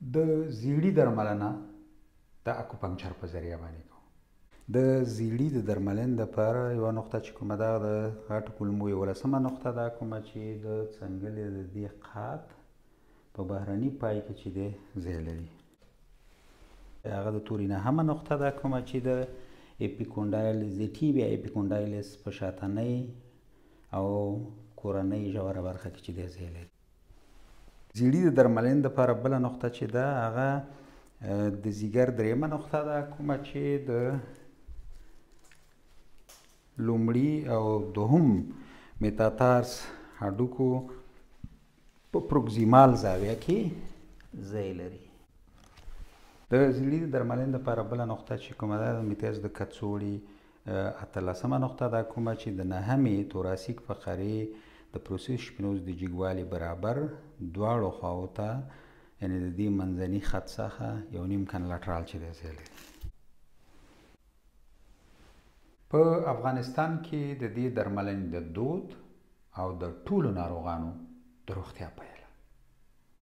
د زیړي درملنه د اکوپنکچر په ذریعه باندې کوو. د زیړي د درملنې دپاره یوه نقطه چې کومه ده، د غټو کولمو 11مه نقطه ده، کومه چې د څنګلې د دې قات په بهرني پای کې چې دی ځای لري. هغه د توري نهمه نقطه ده، کومه چې د اپیکونډایلس، د ټیبیا اپیکونډایلس په شاتنۍ او کورنۍ ژوره برخه کې چې دی ځای لري. زیړي د درملنې دپاره بله نقطه چې ده، هغه د ځیګر درېیمه نقطه ده، کومه چې د لومړي او دوهم میتاتارس هډوکو په پروکسیمال زاویه کې ځای لري. د زیړي د درملنې دپاره بله نقطه چې کومه ده، د میتاز د کڅوړې 18مه نقطه ده، کومه چې د نهمې توراسیک فقرې د پروسیس شپینوز د جګوالي برابر دواړو خواو ته، یعنې د دې منځني خط څخه 1.5 کن لټرال چې دی ځای لري. په افغانستان کې د دې درملنې د دود او د ټولو ناروغانو د روغتیا پیله.